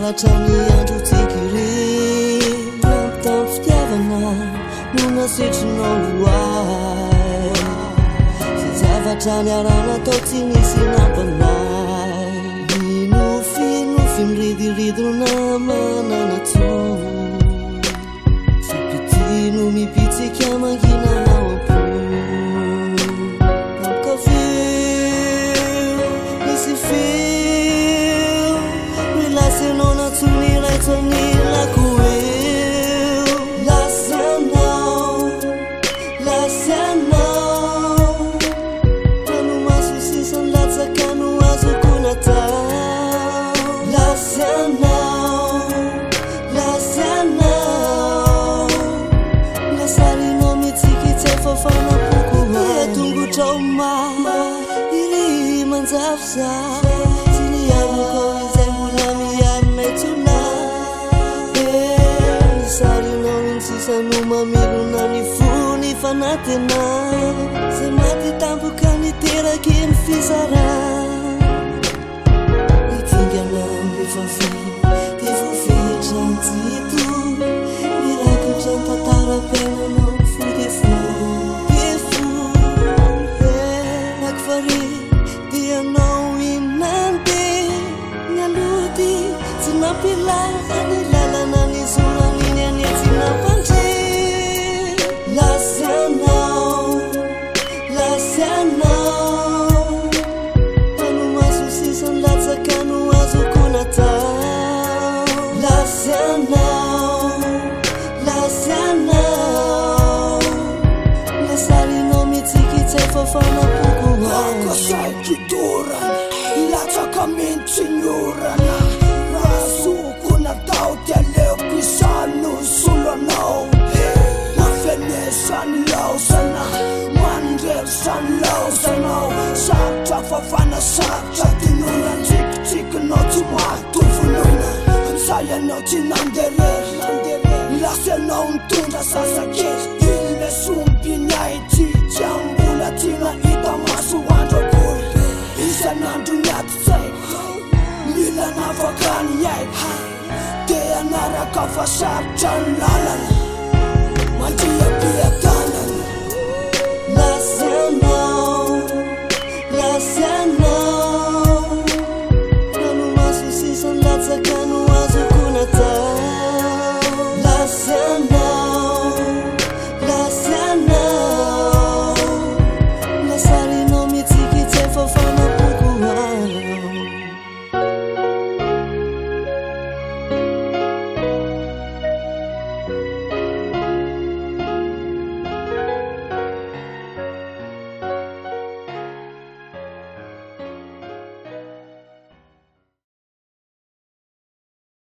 Fahavaratra ny andro tsikiry Tamin'ny fitiavana no nasetrinao loay Sy zavatra niarahana tao tsy nisy nampanahy Ny nofinofy niridiridona manana tso Fipitia no mipitsika mangina ao am-po Tampoka feo nisy feo Hoe lasa ianao nantsoiny iray tsy anilako eo Lasa ianao, lasa ianao Ranomaso sisa nilatsaka no azoko natao Lasa ianao, lasa ianao Lasarinao mitsiky tsy hay fafana-poko Dia tongotrao ma iry manjavozavo Tsy ny alokao izay mbola miarina intsony Eh, ny sarinao iny sisa no mamelona ny fo ny fanantena Zay maty tampoka niteraky ny fizarana Ny dingana efa vita dia voafetra tsy hito Mirakitra ny tantaram-piainanao fo dia fo dia fo Eh, Akfari dia anao inandeha Ny aloha ty tsy nampilaza ny lalana nizorany iny anie tsy nampandre Lasa ianao, lasa ianao Ranomaso sisa nilatsaka no azoko natao Lasa ianao, lasa ianao Lasarinao mitsiky tsy hay fafana-poko Ako saiky dorana Latsaka mihitsy ny orana Raha azoko natao dia aleoko izaho no nisolo anao Mafenesa ny laozana Mandrery zany laozanao Sarotra fafana sarotra dinoina Tsikitsikinao tsy mahatovonoina Amin'izay ianao tsy nanderery Lasa ianao nitondra zazakely Iny le sombiny ahy tsy tsy mbola tsy nahita maso andro akory Isan'andro ny ady tsaiko Mila nafaka ny aiko Te hanaraka fa sarotra ny lalana Mandria-piadana.